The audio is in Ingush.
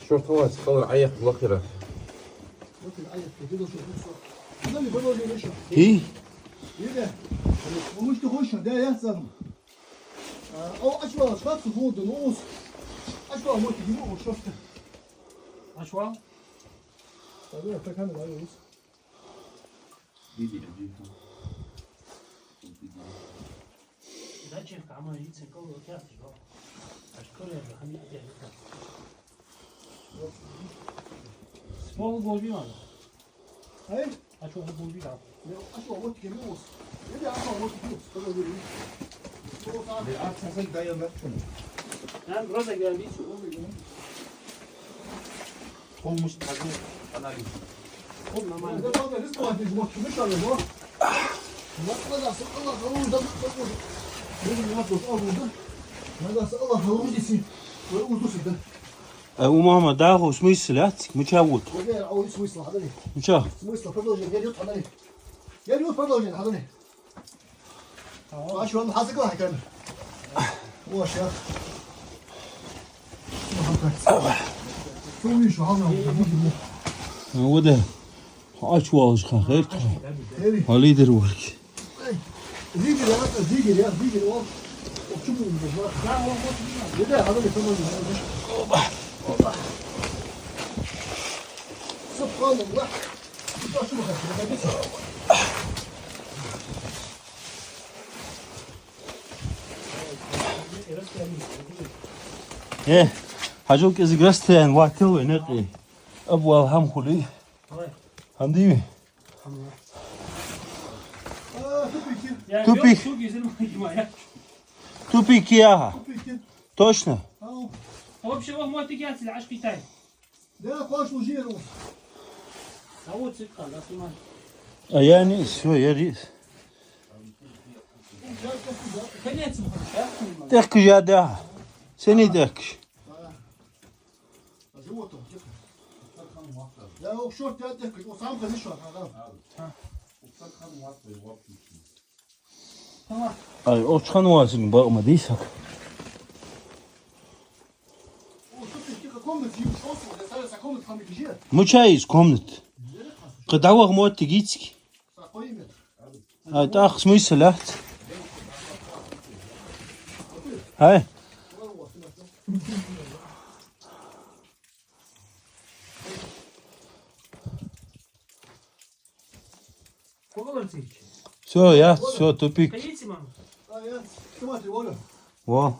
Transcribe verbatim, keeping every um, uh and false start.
Шортта вац, кӀалхара Ӏоехка лакхера. Хи? Ачвал? Зачем камера лица кого тяхтиш бал? Аж коряжа хами отягнет. Смол гожи надо. Ай? А чё гожи надо? Ачвал вот кем ус. Или ачвал вот кем ус. Кого говорю? Бе, а сасай даён на чём? Нам роза говорит. Полностью хозяин анализ. Хоб нормально. Э, у мама, да, в смысле, а? Мича вот? Мича? Смысл, продолжение. Я не продолжение, хьадали. Ачвал хьаза гахьа кан. О, шах. Вода. Ачвалаш ха, хер тхо. Ха лидер варг. Лидер, я, лидер, я, лидер, он. Почему не нужна? Да, он вот не нужна. Да, да, она не нужна. Опа, опа. Субханаллах. Э, хьажал кӀезига расстояние ваттал вай никъ. Абвал хӀама хулий. ХӀама дий вай? Тупик. Тупик яха. Точно? Вообще, вот мой тык я цель, аж китай. Да, пошел жирус. А вот цикл, да, снимай. А я не, всё, я рис. Конец, да? Тӏехкаш я да. Сени тӏехкаш. Я укх шортта я тӏехкаш, укх сам хазиш шо, ага. Ай, укх чу хинна вацар бакъ ма дий саг. Мича я из комната? Кхы дӏаваха моттиг йиций? Ай, тӏаккха смысл яц. Ай. Всё, я, всё, тупик. Во.